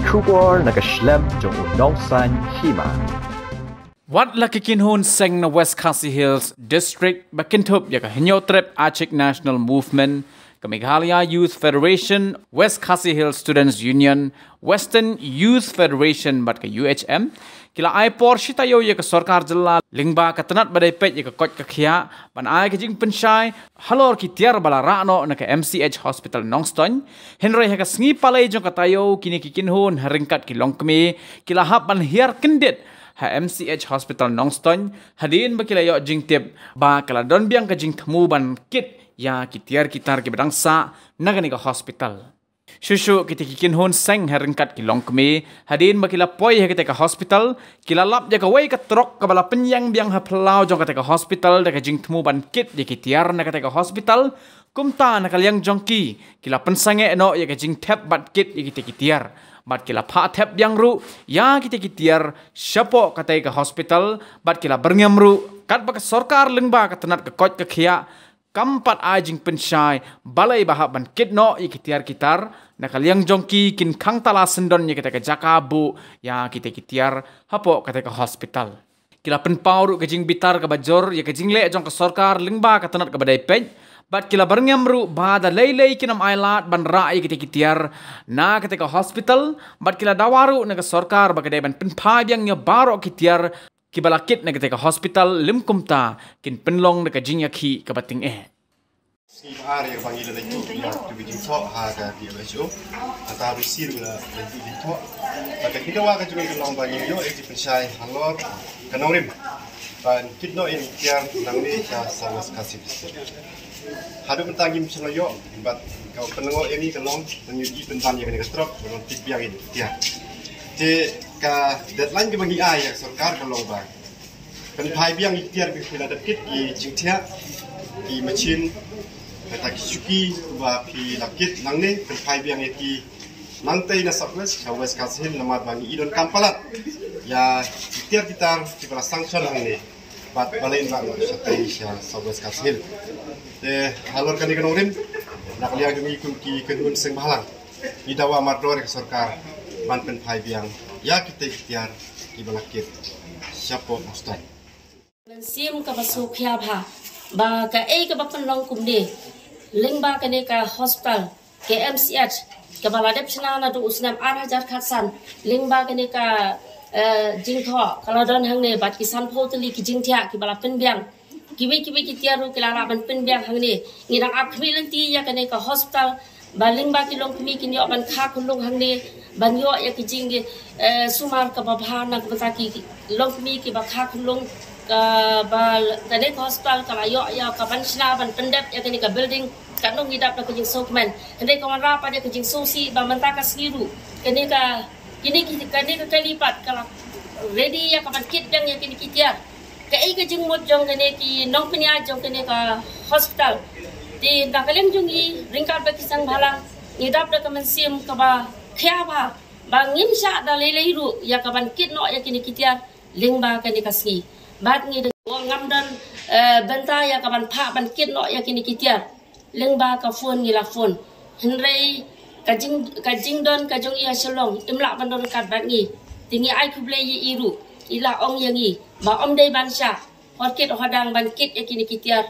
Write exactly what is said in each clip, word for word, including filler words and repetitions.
Khubor na ka shlem jong u nongsan hima. Wat la ki kynhun seng na West Khasi Hills District ba kynthup ïa ka Hynñiewtrep Achik National Movement, ka Meghalaya Youth Federation, West Khasi Hills Students Union, Western Youth Federation bad ka U H M, ki la ai por shi taïew ïa ka sorkar jylla lyngba ka tnat ba dei peit ïa ka koit ka khiah ban ai ka jingpynshai halor ki tiar ba la rah noh na ka M C H Hospital Nongstoiñ. Hynrei ha ka sngi Palei jong ka taïew kine ki kynhun ha ryngkat ki longkmie ki la hap ban hiar kyndit ha M C H Hospital Nongstoiñ hadien ba ki la ïoh jingtip ba ka la don biang ka jingthmu ban kit ïa ki tiar ki tar kiba dang sah na kane ka hospital. Shuh shuh kita ki kynhun seng ha ryngkat ki longkmie hadien ba ki la poi ha kita ka hospital, ki la lap ïa kawei ka trok kaba la pynïeng biang ha phyllaw jong kata ka hospital da ka jingthmu ban kit ïa ki tiar na kata ka hospital. Kumta na ka liang jong ki, ki la pynsangeh noh ïa ka jingthep bad kit ïa kita ki tiar bad ki la phah thep biang ruh ïa kita ki tiar shapoh kata ka hospital bad ki la byrngem ruh katba ka sorkar lyngba ka tnat ka koit ka khiah kam pat ai jingpynshai balei ba hap ban kit noh ïa ki tiar ki tar. Na ka liang jong ki, kin khang tala syndon ïa kita ka jaka buh ïa kita ki tiar hapoh kata ka hospital. Ki la pynpaw ruh ka jingbitar kaba jur ïa ka jingleh jong ka sorkar lyngba ka tnat kaba dei peit bad ki la byrngem ruh ba da lei lei kin ym ailad ban rah ïa kita ki tiar na kata ka hospital bad ki la dawa ruh na ka sorkar ba ka dei ban pynphai biang ïa baroh ki tiar kiba la kit na kata ka hospital, lym kumta kin pynlong da ka jingïakhih kaba tyngeh. Sngi ba ar ïa ba ngi la leit tuh ïa tu ki jingthoh ha ka D M H O. Kata ba sir la leit tuh jingthoh. Ba ka jingdawa ka jong ngi ka long ba ngi ïoh ïa ki pynshai halor ka nongrim ban kit noh ïa ki tiar nangne sha South West Khasi District. Haduh mynta ngim shym la ïoh, bad ka pynlyngngoh ïa ngi ka long ba ngi ïoh pynban ïa kane ka trok ba long tip biang ïa ki tiar. Te ka deadline kaba ngi ai ïa ka sorkar ka long ba pynphai biang ïa ki tiar kiba la dep kit, ki jingthiah, ki machine, kata ki shuki kiba phi la kit nangne, pynphai biang ïa ki nangtei na South West sha West Khasi Hills namar ba ngi i donkam palat ïa ki tiar ki tar kiba la sanction hangne bad balei ba ngi shatei sha South West Khasi Hills. Te halor kane ka nongrim, na ka liang jong ngi kum ki kynhun seng bhalang, ngi dawa mardor ïa ka sorkar ban pynphai biang ïa kitei ki tiar kiba la kit shapoh Nongstoiñ. Mynsiem kaba sngewkhia bha ba kaei kaba pynlong kumne lyngba kane ka hospital, ka M C H, kaba la dep shna naduh u snem ar hajar khatsan, lyngba kane ka, eh, jingthoh ka la don hangne bad ki sanphew tylli ki jingthiah kiba la pynbiang. Kiwei kiwei ki tiar ruh ki la lah ban pynbiang hangne. Ngi dang ap khmih lynti ïa kane ka hospital ba lyngba ki longkmie kin ïoh ban kha khunlung hangne, ban ïoh ïa ki jing, eh, sumar kaba bha na ka bynta ki longkmie kiba kha khunlung, kaba kane ka hospital ka la ïoh ïa ka ban shna ban pyndep ïa kane ka building katno ngi dap da ka jingsngewkmen. Hynrei ka wanrah pat ïa ka jingsngewsih ba mynta ka sngi ruh kane ka, kine ki, kane ka kali pat ka la ready ïa ka ban kit biang ïa kine ki tiar. Kaei ka jingmut jong kane ki nongpynïaid jong kane ka hospital? Te na ka liang jong ngi ryngkat bad ki seng bhalang, ngi dap da ka mynsiem kaba khia bha ba ngim shah da lei lei ruh ïa ka ban kit noh ïa kine ki tiar lyngba kane ka sngi. Bad ngi da, ngam don, eh, bynta ïa ka ban phah ban kit noh ïa kine ki tiar lyngba ka phone ngi la phone. Hynrei ka jing, ka jingdon ka jong i ha Shillong im lah ban don ryngkat bad ngi. Te ngi ai khublei ïa i ruh, i la ong ïa ngi ba ym dei ban shah hor kit hor dang ban kit ïa kine ki tiar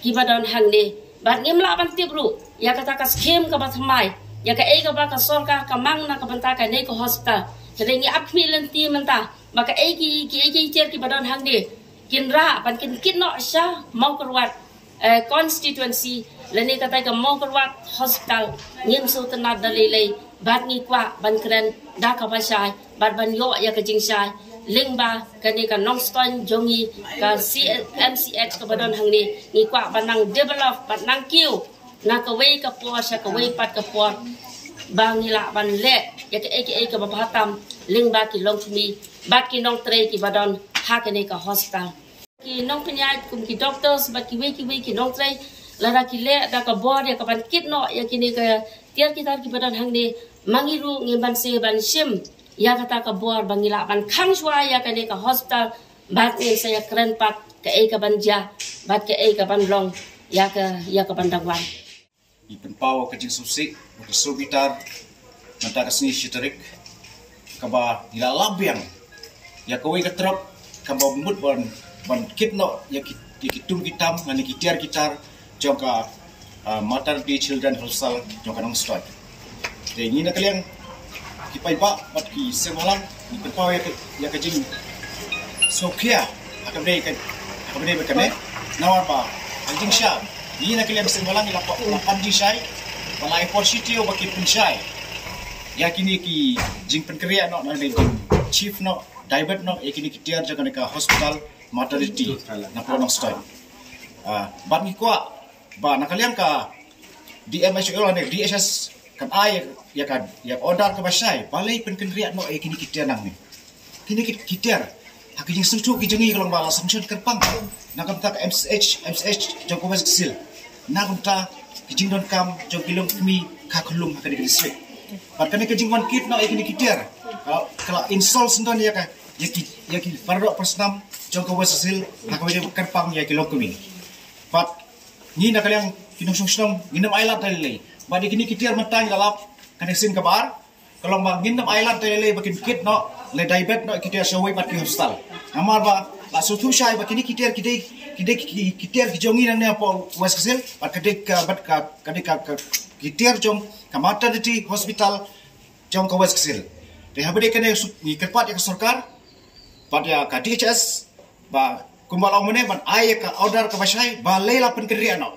kiba don hangne. Bad ngim lah ban tip ruh ïa kata ka skhim kaba thymmai, ïa kaei kaba ka sorkar ka mang na ka bynta kane ka hospital. Hynrei ngi ap khmih lynti mynta ba kaei ki, kiei ki tiar kiba don hangne kin rah ban kin kit noh sha Mawkyrwat, eh, constituency, lane kata ka Mawkyrwat hospital. Ngim sngewtynnat da lei lei bad ngi kwah ban kren da kaba shai bad ban ïoh ïa ka jingshai lyngba kane ka Nongstoiñ jong ngi, ka C-, M C H kaba don hangne. Ngi kwah ban nang develop bad nang kiew na kawei ka por sha kawei pat ka por ba ngi lah ban leh ïa kaei kaei kaba bha tam lyngba ki longkmie bad ki nongtrei kiba don ha kane ka hospital. Ki nongpynïaid kum ki doctors bad kiwei kiwei ki nongtrei, lada ki leh da ka bor ïa ka ban kit noh ïa kine ka tiar ki tar kiba don hangne, ma ngi ruh ngim banse ban shim ïa kata ka bor ba ngi lah ban khang shuwa ïa kane ka hospital bad ngin sa ïa kren pat kaei ka ban jia bad kaei ka ban long ïa ka, ïa ka ban dang wan. I pynpaw ka jingsngewsih, ka sngewbitar mynta ka sngi shi tarik kaba ngi la lap biang ïa kawei ka trok kaba mut ban, ban kit noh ïa ki, ïa ki tum ki tam lane ki tiar ki tar jong ka, ah, Maternity Children Hospital jong ka Nongstoiñ. Te ngi na ka liang ki paidbah bad ki seng bhalang ngi pynpaw ïa ka, ïa ka jingsngewkhia ha kaba dei ka, ha kaba dei bad kane. Namar ba ha ka jingshisha ngi na ka liang seng bhalang ngi la pan, la pan jingshai, ba la ïa por shi taïew ba ki pynshai ïa kine ki jingpynkynriah noh, na ka dei jing shift noh, divert noh ïa kine ki tiar jong kane ka hospital maternity na Nongstoiñ. Ah, bad ngi kwah ba na ka liang ka D M H O lane D H S kan ai ïa ka, ïa ka order kaba shai ba leit pynkynriah noh ïa kine ki tiar nangne. Kine ki, ki tiar ha ka jingsngewthuh ki jong ngi ka long ba la sanction kyrpang na ka bynta ka M C H, M C H jong ka West Khasi Hills, na ka bynta ki jingdonkam jong ki longkmie ka khunlung ha kane ka district. Bad kane ka jingwan kit noh ïa kine ki tiar ka, ka la insult syndon ïa ka, ïa ki, ïa ki para doh para snam jong ka West Khasi Hills ha kaba ïadei bad kyrpang ïa ki longkmie. Bad ngi na ka liang ki nongshong shnong ngin ym ailad te lei lei. Bad ïa kine ki tiar mynta ngi la lap kane ka sien kaba ar ka long ba ngin ym ailad te lei lei ba kin kit noh, leit divert noh ki tiar shawei pat ki hospital. Namar ba la sngewthuh shai ba kine ki tiar ki dei, ki dei ki, ki tiar ki jong ngi nangne hapoh West Khasi Hills, bad ka dei ka, bad ka, ka dei ka, ka, ki tiar jong ka maternity hospital jong ka West Khasi Hills. Te haba dei kane ngi kyrpad ïa ka sorkar bad ïa ka D H S ba kumba la ong mynne ban ai ïa ka order kaba shai ba leit la pynkynriah noh.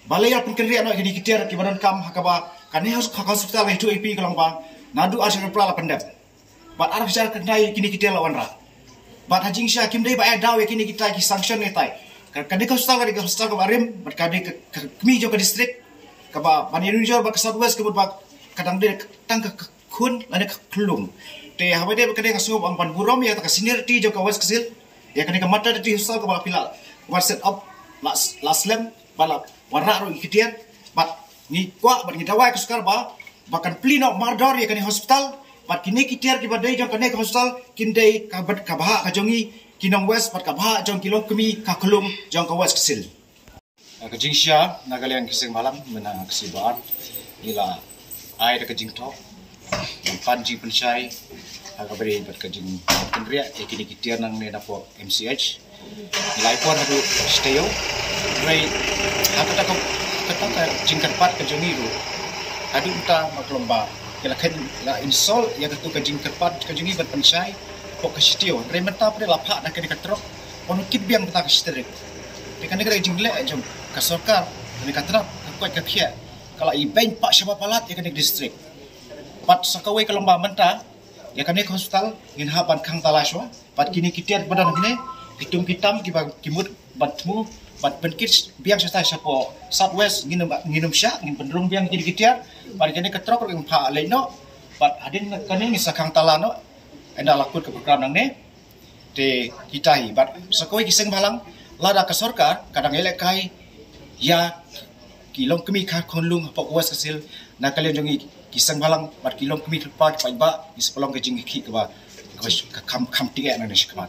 Ba leit la pynkynriah noh ïa kine ki tiar kiba donkam ha kaba kane hos-, ka hospital ka ïathuh ïa phi ka long ba naduh arhajar kynphra la pyndep. Bad arhajar khyndai kine ki tiar la wanrah. Bad ha jingshisha kim dei ba ai daw ïa kine kita ki sanction ne tai. Ka, kane ka hospital ka dei ka hospital kaba rim bad ka dei ka, ka kmie jong ka district kaba ban ïanujor bad ka South West ka mut ba ka dang dei tang ka, ka khun lane ka khunlung. Te haba dei ba kane nga sngewbha ban burom ïa ka seniority jong ka West Khasi Hills ïa kane ka maternity hospital kaba la phi la wan set up la, la slem bad la wanrah ruh ïa ki tiar. Bad ngi kwah bad ngi dawa ïa ka sorkar ba, ba kan plie noh mardor ïa kane hospital bad kine ki tiar kiba dei jong kane ka hospital kin dei ka bad ka bhah ka jong ngi ki nong West bad ka bhah jong ki longkmie ka khunlung jong ka West Khasi Hills. Ka jingshisha na ka liang ki seng bhalang mynta ka sngi ba ar ngi la ai da ka jingthoh ban pan jingpynshai ha kaba dei bad ka jingpynkynriah ïa kine ki tiar nangne napoh M C H. Ngi la ai por haduh shi taïew. Hynrei ha kata ka, ha kata ka jingkyrpad ka jong ngi ruh haduh mynta ma ka long ba ki la khein la insult ïa katu ka jingkyrpad ka jong ngi ban pynshai hapoh ka shi taïew. Hynrei mynta pat la phah da kane ka trok ban kit biang mynta ka shi tarik. Te kane ka dei ka jingleh jong ka sorkar, kane ka trok ka koit ka khiah ka la ibeiñ pat shabar palat ïa kane ka district. Bad sa kawei ka long ba mynta ïa kane ka hospital ngin hap ban khang tala shuwa. Bad kine ki tiar ba don hangne ki tum ki tam kiba ki mut ban thmu ban pynkit biang shatai shapoh South West ngin ym, ngin ym shah, ngin pynrung biang kine ki tiar. Bad kane ka trok ruh ngin phah leit noh. Bad hadien kane ngin sa khang tala noh. Ynda la kut ka program nangne. Te kita hi bad sa kawei ki seng bhalang lada ka sorkar ka dang ïalehkai ïa ki longkmie ka khunlung hapoh West Khasi Hills na ka liang jong ngi ki seng bhalang bad ki longkmie ki paidbah ngi sa pynlong ka jingkhih kaba, kaba ka kham, kham tieng nangne shakhmat.